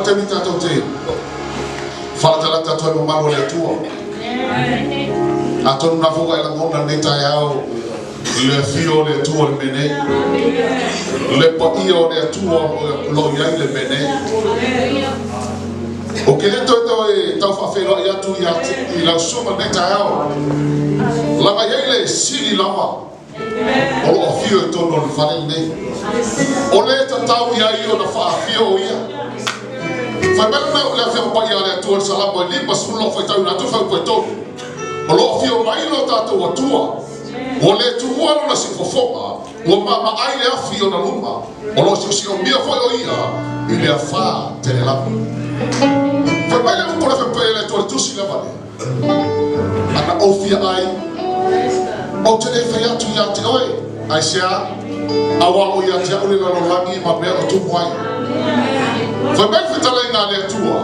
taimi tatou te faalatalata atu ai mamalu o le Atua. Atonu na foi ua e lagona lenei taeao le afio o le Atua i le mea nei. Le paia o le Atua o lo o i ai le mea nei. Ou te le toe toe tau faafeiloai atu i lau susuga lenei taeao. Laga i ai le sili lava o lo o afio i totonu o le fale lenei. O le tatau i ai ona faafio o ia. Fai mai le Afioga Paia a le Atua i le Salamo e 50 lau faitauina atu le fuaiupu e 3. O lo o afio mai lo tatou Atua. Ua le tuua lona siufofoga, ua maamaai le afi i ona luma, o lo o siosiomia foi o ia i le afā tele lava. Fai mai le upu o le Afioga Paia a le Atua i le tusi lava lea. Ana ou fia ai, ou te le fai atu ia te oe, aisea? Aua o ia te au le lalolagi ma mea o tumu ai. Fai mai le fetalaiga a le Atua,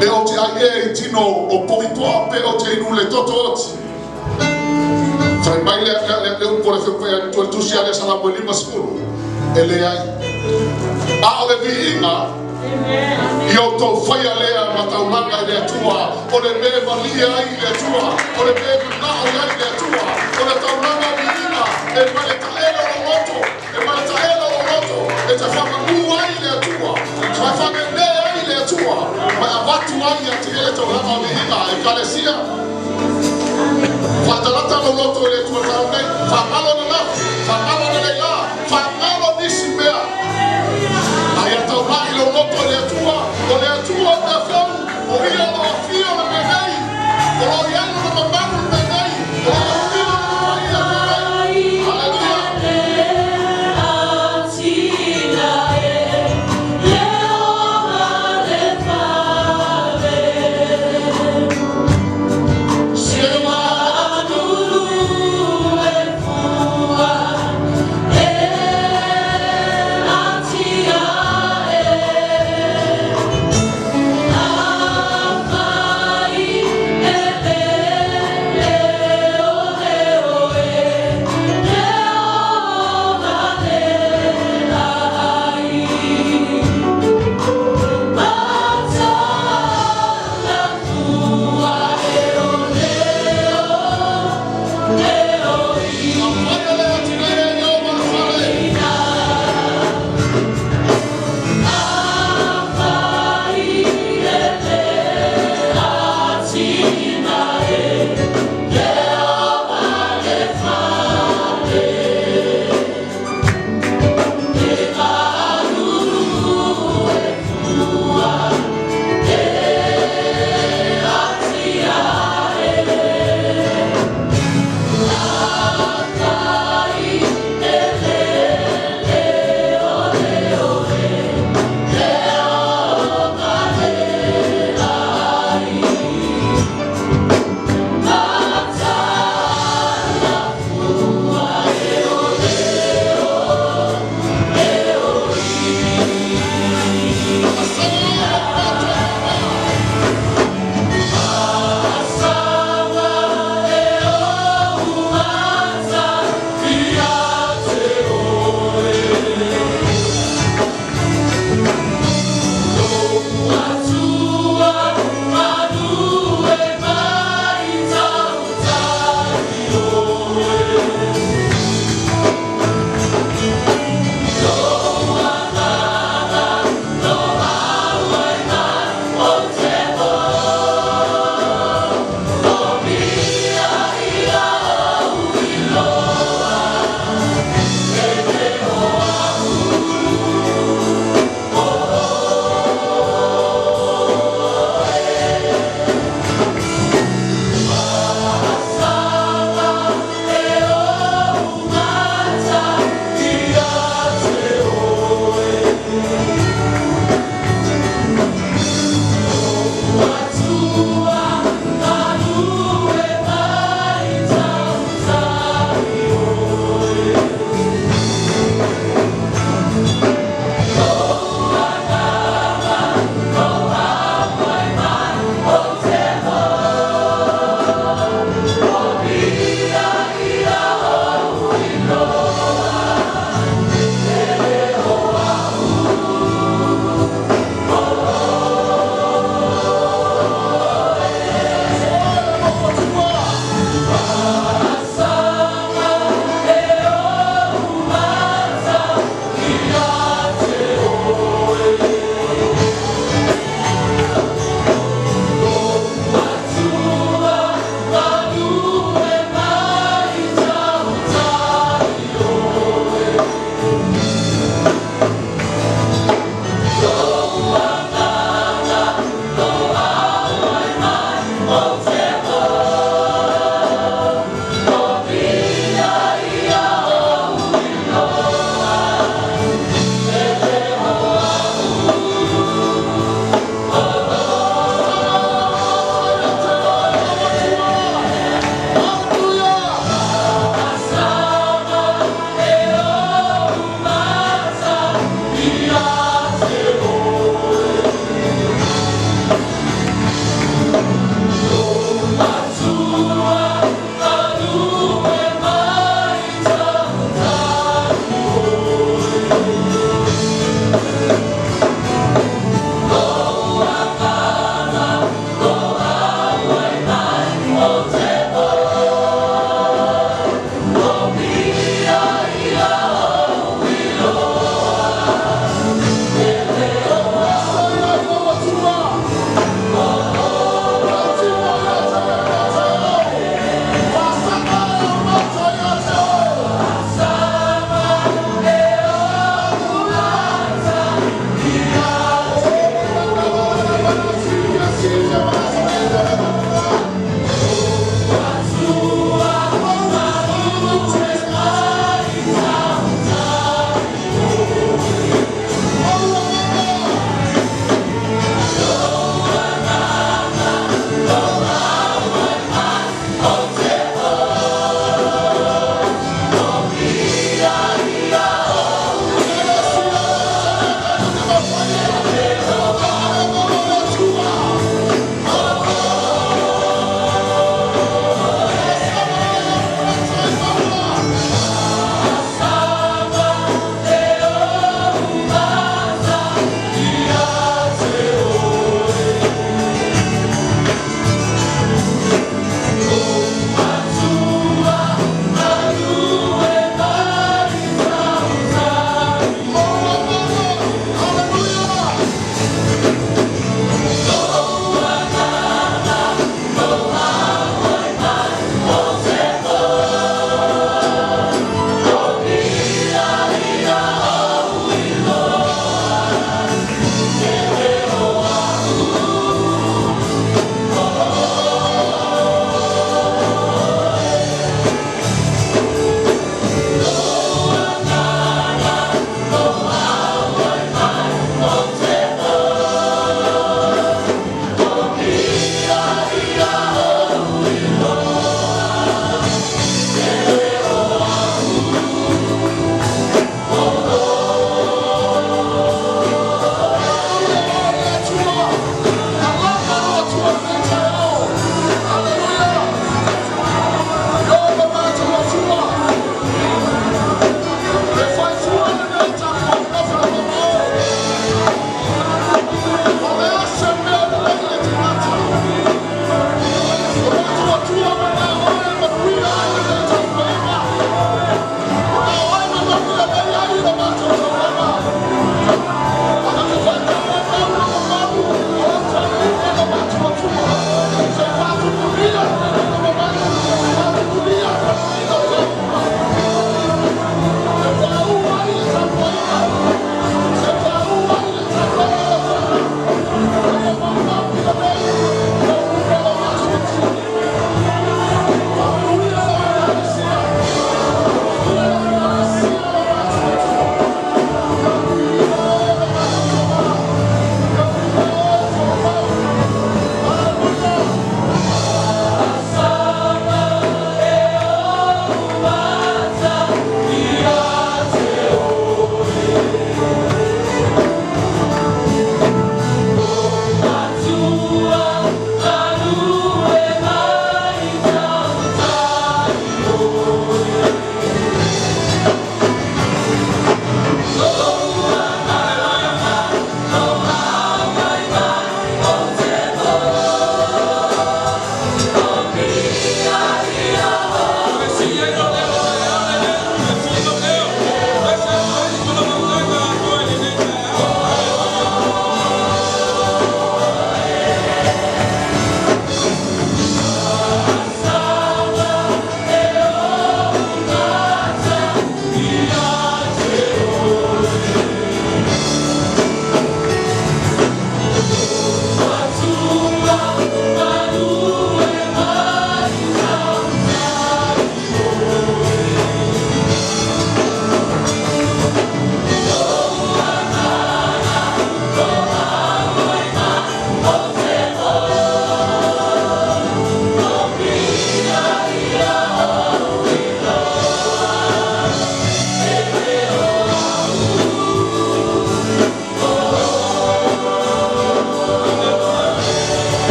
e ou te ai ea i tino o pogipoa pe ou te inu le toto oti. Fai mai le, le, le, le upu o le Afioga Paia a le Atua i le tusi a le Salamo e 50, e leai. A o le viiga, I outou faia lea ma taulaga i le Atua, o le mea e malie ai i le Atua, o le mea e manao i ai le Atua, o le taulaga viiga e mai le taele o lou loto, e mai le taele o lou loto, e te faamanu ai i le Atua, ma e faanene ai i le Atua, ma e avatu ai ia te ia le taulaga viiga. Ekalesia, faatalata lou loto i le Atua i le taeao nei, faagalo ananafi, faagalo analeila, faagalo nisi mea. Ae ia taulai lou loto i le Atua, o le Atua o mea fou, o Ia o lo o afio i le mea nei, o lo o i ai Lona mamalu i le mea nei, o lo o afio Lona paia i le mea nei. Haleluia! Afai le atinae e Ieova le fale.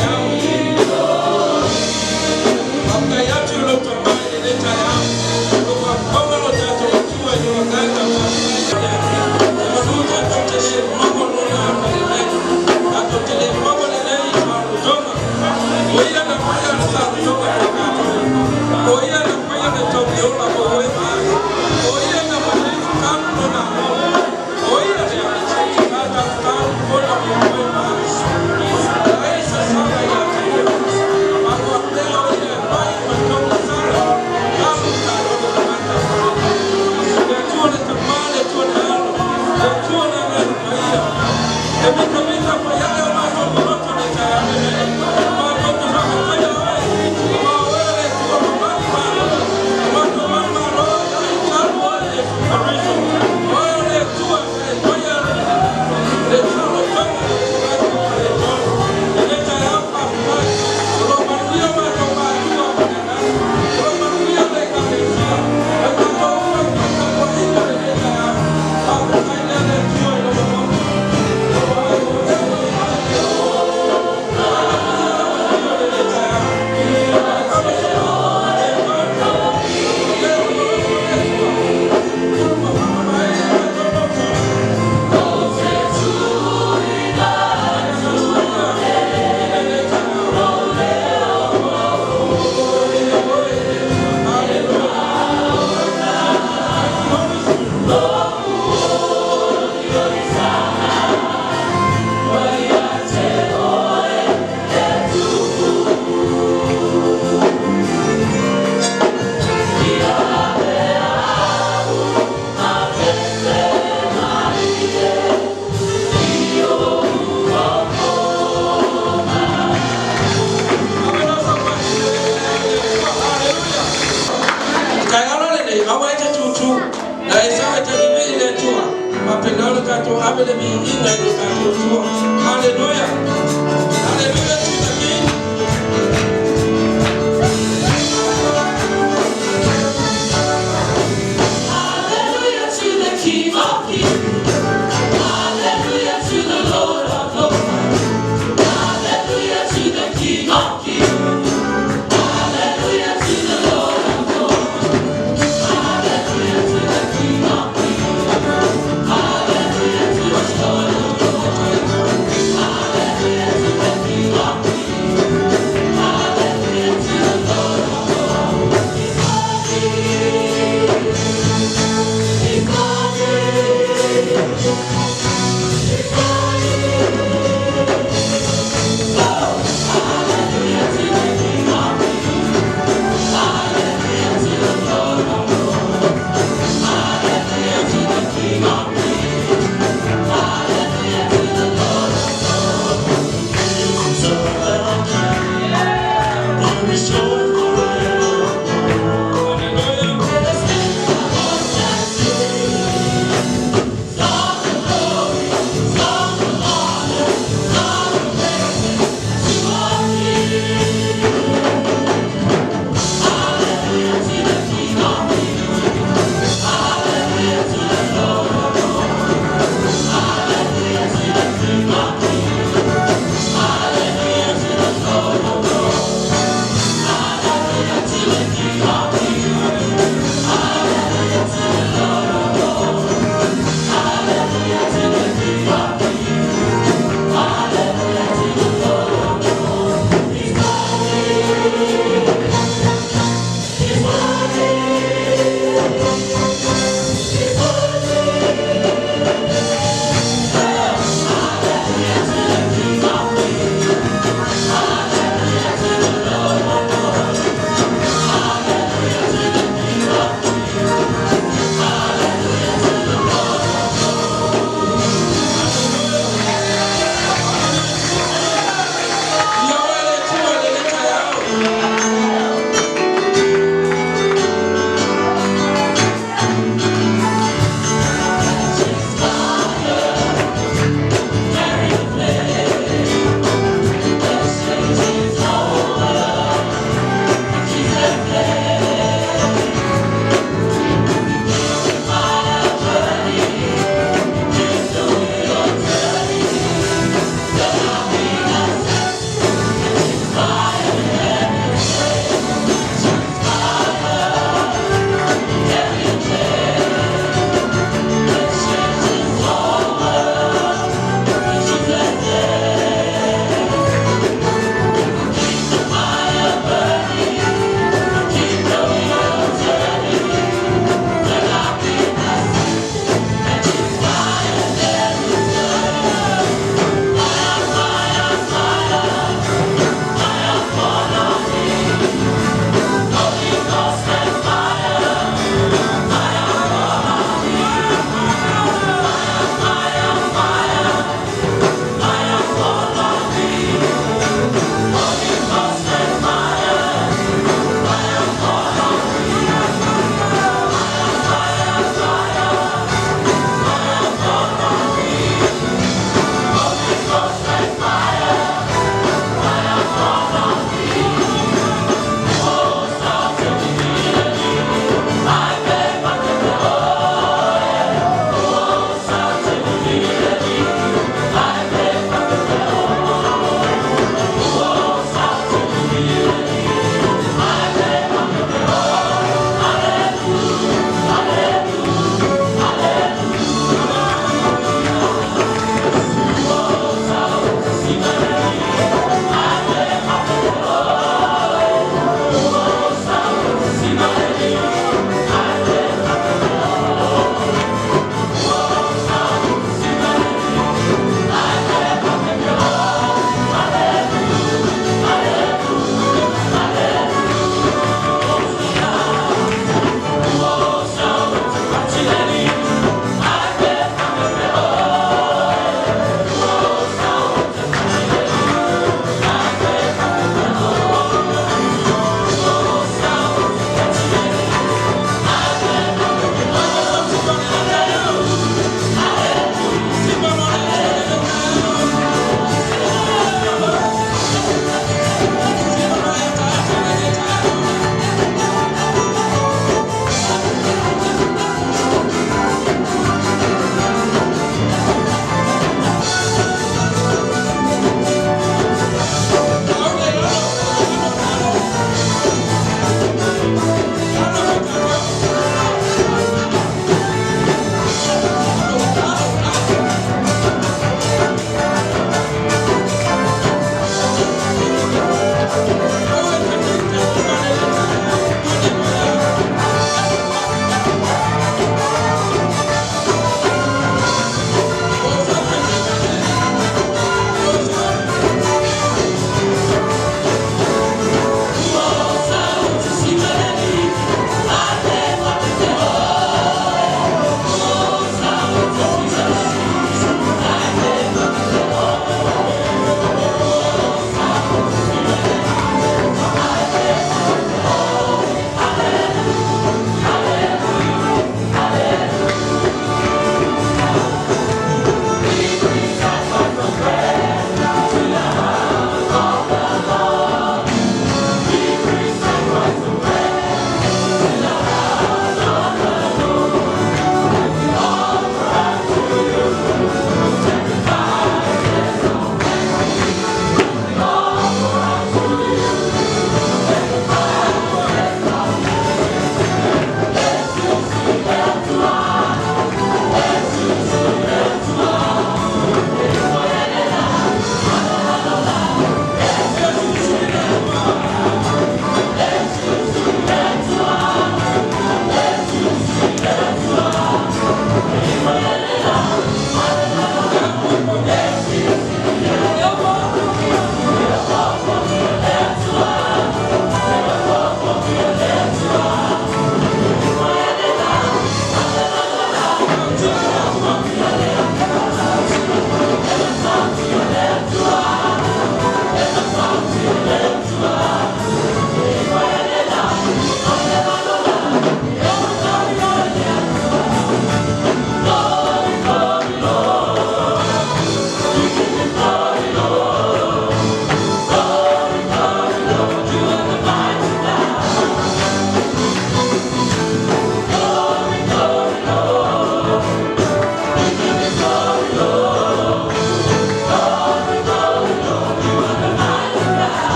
taeao. Faafetai atu i lou Tama i lenei taeao. O lo o faafofoga lo tatou Atua i lou agaga faafetai. Semeamanu tatou te le maua Lona agalelei, tatou te le maua lenei saolotoga. O Ia na faia le saolotoga mo tatou. O Ia na faia le tauli ola mo oe ma au. O Ia na faatali Lona alofa. O Ia lea sa tautau ola mo oe ma au. Leai se sala ia te Ia. Ma faapea o Ia e fai ma taulasaga, alu taaloga tagata. Le Atua le Tama, le Atua le Alo, le Atua le Agaga Paia. E mitamita faiae o matou maloto i le taeao lenei. Matou te faafetaia oe, aua o oe le Atua mamali malo. O matou manumalo ia talu oe Iesu Keriso. O oe o le Atua e faia le saolotoga o tagata faaletonu. Lenei taeao faafetai. O lo o manuia matou matua ma le agaga. O lo o manuia le Ekalesia. Ma i tatou uma i faatapuaiga lenei taeao. Faafetai lea le Atua i lou alofa. Aua o oe o lenei taeao. Taeao lenei, aua e te tūtū. Na e sao e te vivii le Atua. Faapena ona tatou ave le viiga i lo tatou Atua. Haleluia! Hallelujah to the King. Hallelujah to the King of Kings. Hallelujah to the Lord of Lords. Hallelujah to the King of Kings. Hallelujah to the Lord of Lords. Hallelujah to the King of Kings. Hallelujah to the Lord of Lords.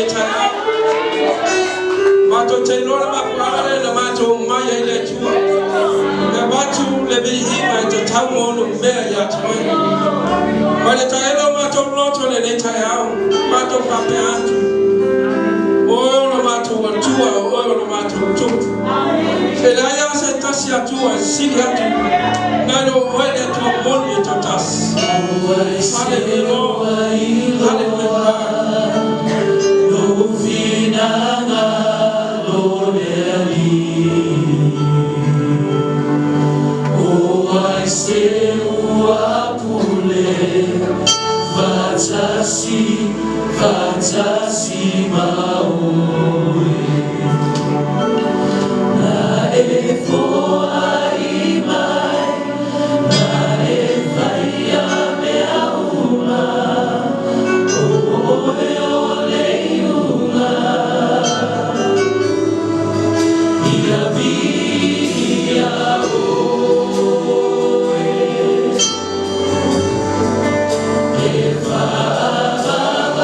lenei taeao. Matou te iloa le mafuaaga lea na matou omai ai le Atua. E avatu le viiga e tatau ma onomea ia te Oe. Mai le taele o matou loto i lenei taeao, matou faapea atu, o Oe o lo matou Atua, o Oe o lo matou Tupu. E leai lava se tasi Atua e sili atu nai lo Oe le Atua moni e toatasi. Hallelujah, Lord. Hallelujah, God. Fatasi maoe Na e foai mai Na e whaia mea uma O oe o le iuga Ia via oe E whaavavau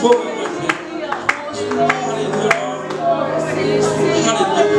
Fofoga mai pea. Hallelujah, Lord. Hallelujah,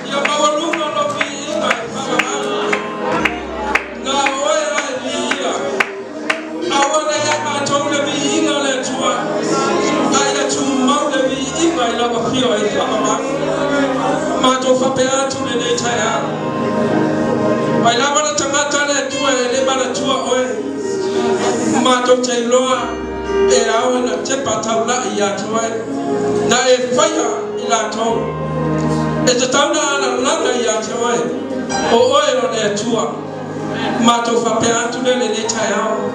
Ia maualuga lou viiga e faavavau. Na oe la e viia. Aua ne i ia matou le viiga o le Atua, a ia tumau le viiga i lau Afioga e faavavau. Matou faapea atu lenei taeao. Mai lava le tagata a le Atua e le manatua oe. Matou te iloa e ao ina tepa taulai ia te oe, na e faia i latou. E tatau na alalaga ia te oe, o oe o le Atua. Matou faapea atu lea lenei taeao,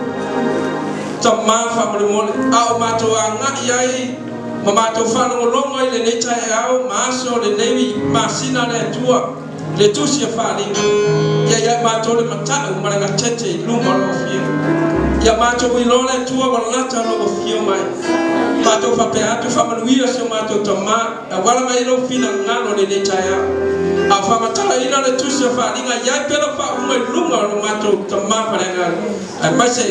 Tama faamolemole, a o matou agai ai ma matou faalogologo ai lenei taeao ma aso o lenei masina le Atua, le Tusi a Faaaliga, ia ia matou le mata'u ma le gatete i luma o Lou Afio. Ia matou iloa le Atua ua lata Lou Afio mai. Matou faapea atu, Faamanuia si o matou tama, e auala mai ai lou finagalo i lenei taeao. A o faamatalaina le tusi o Faaaliga, i ai pea lau faauma i luga o lo matou tama faaleagaga, aemaise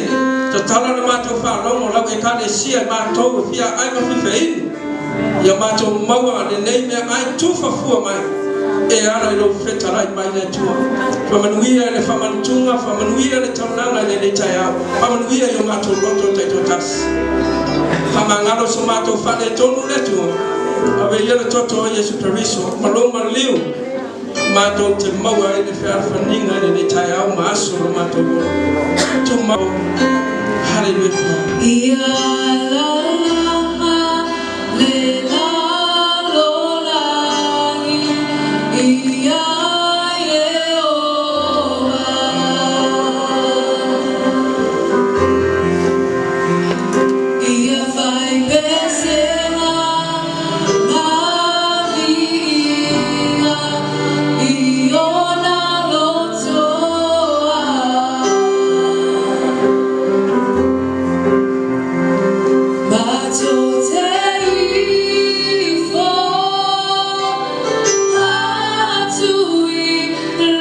tatala le matou faalogo o lau Ekalesia i matou e fia aai ma fifeinu, ia matou maua lenei meaai tufa fua mai e ala i lou fetalai mai le Atua. Faamanuia i le faamanutuga, faamanuia i le taulaga i lenei taeao, faamanuia i o matou loto taitoatasi. Faamagalo so matou faaletonu le Atua, ave ia le toto o Iesu Keriso ma lou maliu matou te maua ai le fealofaniga i lenei taeao ma aso o lo matou ola. Tumau. Haleluia. Ia lalama le lalolagi ia Ieova. Ia fai pesega ma viiga i ona lotoa. Matou te ifo atu i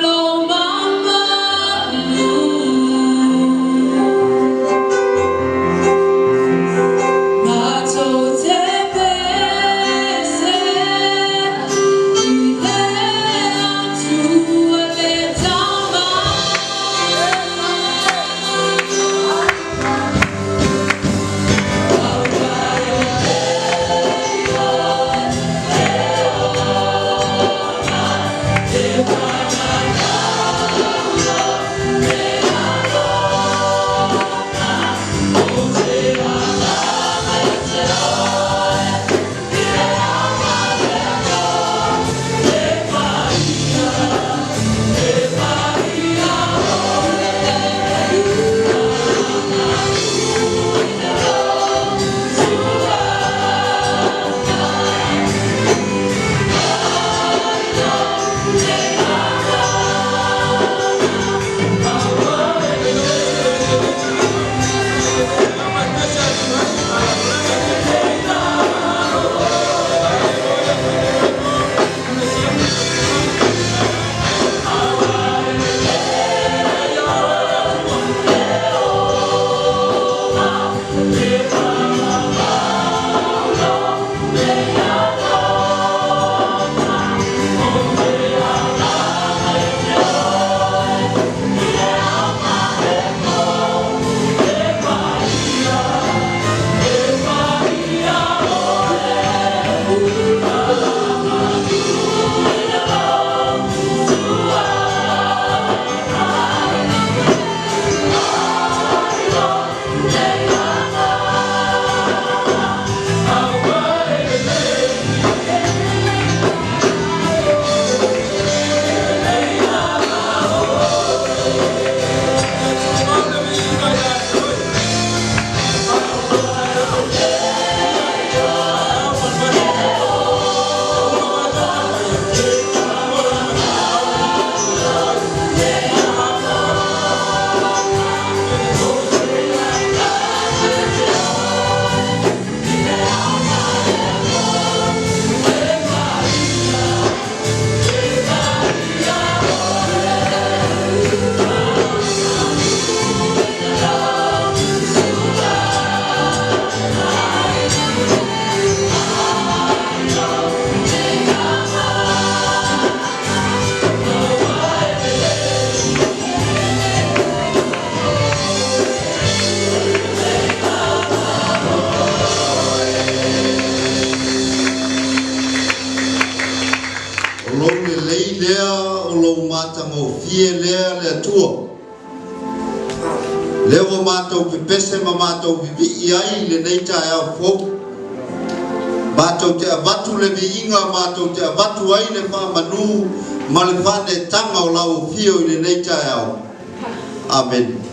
lo mamalu. Matou te pese i le Atua le Tama. O lou lelei lea, o lou matagofie lea le Atua. Lea ua matou pepese ma matou vivii ai i lenei taeao fou. Matou te avatu le viiga, matou te avatu ai le faamanu ma le faanetaga o lau afio i lenei taeao. Amene.